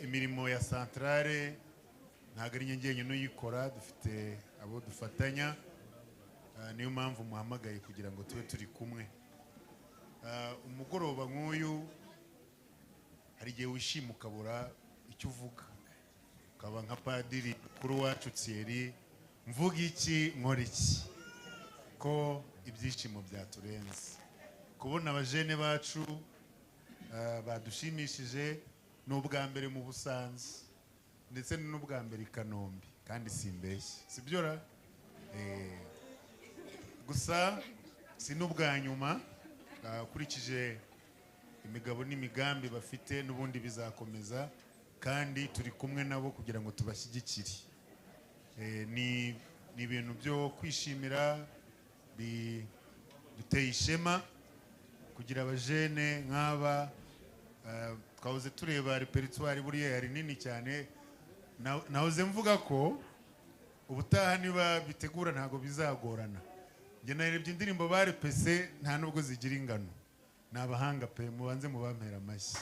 Imirimo ya santarare ntabwo ari njye n'uyikora, dufite abo dufatanya, niyo mpamvu muhamagaye kugira ngo tube turi kumwe. Umugoroba nk'uyu hari igihe wishima ukabura icyo uvuga, ukaba nka padiri kuri wacu Thierry, mvuga iki nkora iki ko ibyishimo byaturenze. Kubona abajene bacu badushimishije ni ubwa mbere mu Busanza ndetse n'ubwa mbere i Kanombe, kandi simbeshye sibyo ra? Gusa si n'ubwa nyuma, ukurikije imigabo n'imigambi bafite n'ubundi bizakomeza, kandi turi kumwe nabo kugira ngo tubashyigikire. Ni ibintu byo kwishimira, biduteye ishema kugira abajene nk'aba. Twahoze tureba repertoire buriya yari nini cyane, nahoze mvuga ko ubutaha niba bitegura ntago bizagorana. Njye narebye indirimbo barepese nta nubwo zigira ingano, ni abahanga pe, mubanze mubampera amashyi.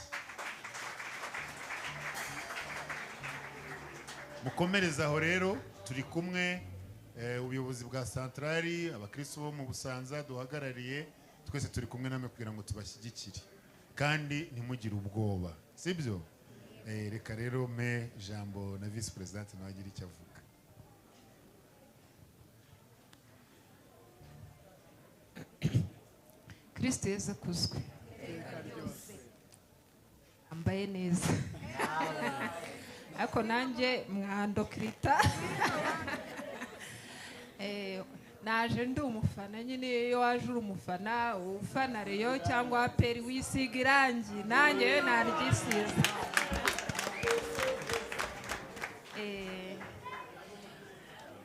Mukomereza aho rero, turi kumwe, ubuyobozi bwa santarari, abakristo bo mu Busanza duhagarariye, twese turi kumwe namwe kugira ngo tubashyigikire kandi ntimugire ubwoba, sibyo? Reka rero me jambo na vice president nawe agira icyo avuga. Kristo Yesu akuzwe. Ambaye neza. Ariko nanjye mwandokrita. Naje ndi umufana nyine, iyo waje uri umufana ufana Rayon cyangwa APR wisiga irangi, nanjye naryisize.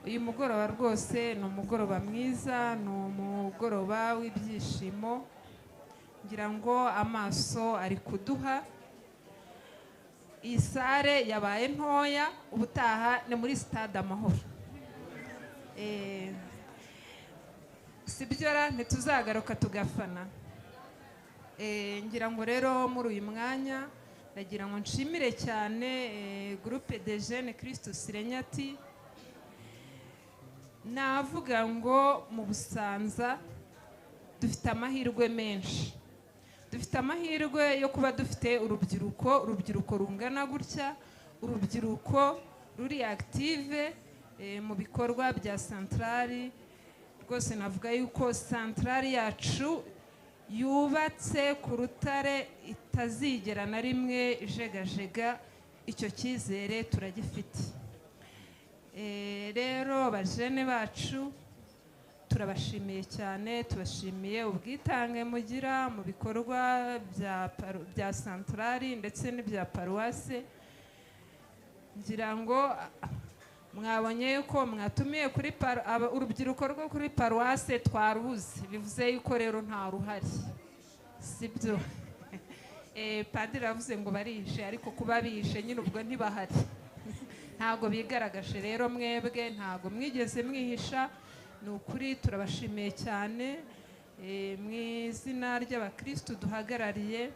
Uyu mugoroba rwose ni umugoroba mwiza, ni umugoroba w'ibyishimo, ngira ngo amaso ari kuduha. Iyi sare yabaye ntoya, ubutaha ni muri stade Amahoro. Sibyo ra, ntituzagaruka tugafana. Ngira ngo rero muri uyu mwanya ndagira ngo nshimire cyane groupe de jeunes Christus Regnat. Navuga ngo mu Busanza dufite amahirwe menshi, dufite amahirwe yo kuba dufite urubyiruko, urubyiruko rungana gutya, urubyiruko ruri active mu bikorwa bya santarari. Rwose navuga yuko santarari yacu yubatse ku rutare itazigera na rimwe ijegajega, icyo cyizere turagifite. Rero bajene bacu turabashimiye cyane, tubashimiye ubwitange mugira mu bikorwa bya santarari ndetse n'ibya paruwase. Ngira ngo mwabonye yuko mwatumiye kuri urubyiruko rwo kuri paruwase twarubuze, bivuze yuko rero nta ruhari, sibyo? Padiri avuze ngo barishe, ariko kuba bishe nyine ubwo ntibahari, ntago bigaragaje. Rero mwebwe ntago mwigeze mwihisha, ni ukuri turabashimiye cyane mu izina ry'abakristo duhagarariye.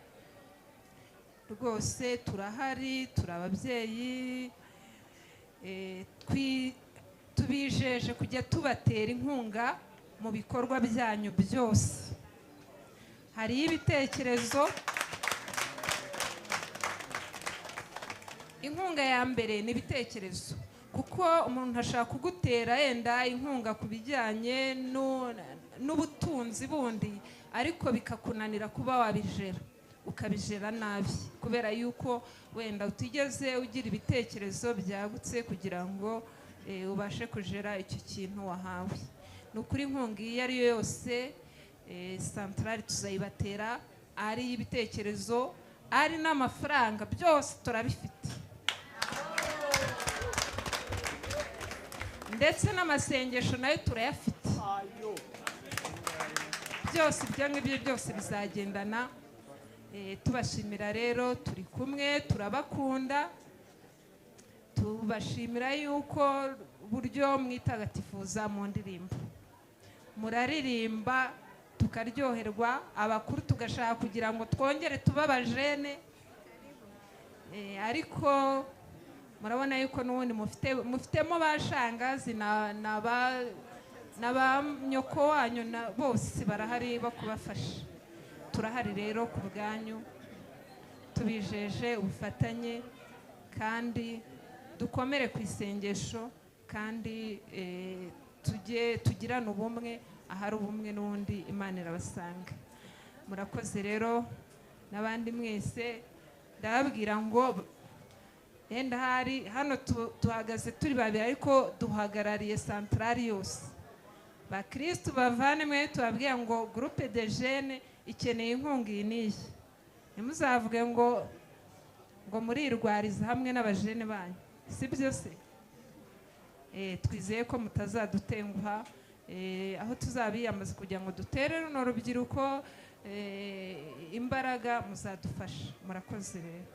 Rwose turahari, turi ababyeyi, tubijeje kujya tubatera inkunga mu bikorwa byanyu byose. Hari ibitekerezo, inkunga ya mbere ni ibitekerezo, kuko umuntu ashaka kugutera yenda inkunga ku bijyanye n'ubutunzi bundi, ariko bikakunanira kuba wabijera, ukabijera nabi kubera yuko wenda utigeze ugira ibitekerezo byagutse kugira ngo ubashe kujera icyo kintu wahawe. Ni ukuri inkunga iyo ari yo yose santarari tuzayibatera, ari ibitekerezo, ari n'amafaranga, byose turabifite, ndetse n'amasengesho nayo turayafite. Byose ibyo ngibyo byose bizagendana. Tubashimira rero, turi kumwe, turabakunda, tubashimira yuko buryo mwitagatifuza mu ndirimbo, muraririmba tukaryoherwa, abakuru tugashaka kugira ngo twongere tuba abajene. Ariko murabona yuko n'ubundi mufitemo ba shangazi na ba nyoko wanyu na bose barahari bo kubafasha. Turahari rero ku bwanyu, tubijeje ubufatanye kandi dukomere ku isengesho, kandi tujye tugirane ubumwe, ahari ubumwe n'ubundi Imana irabasanga. Murakoze rero n'abandi mwese, ndababwira ngo yenda hari hano tuhagaze turi babiri, ariko duhagarariye santarari yose. Bakristu bavandimwe, tubabwira ngo groupe de jeunes ikeneye inkunga iyi n'iyi. Ntimuzavuge ngo murirwariza hamwe n'abajene banyu, si byo se? Twizeye ko mutazadutenguha, aho tuzabiyamaza kugira ngo dutere runo rubyiruko imbaraga, muzadufasha. Murakoze rero.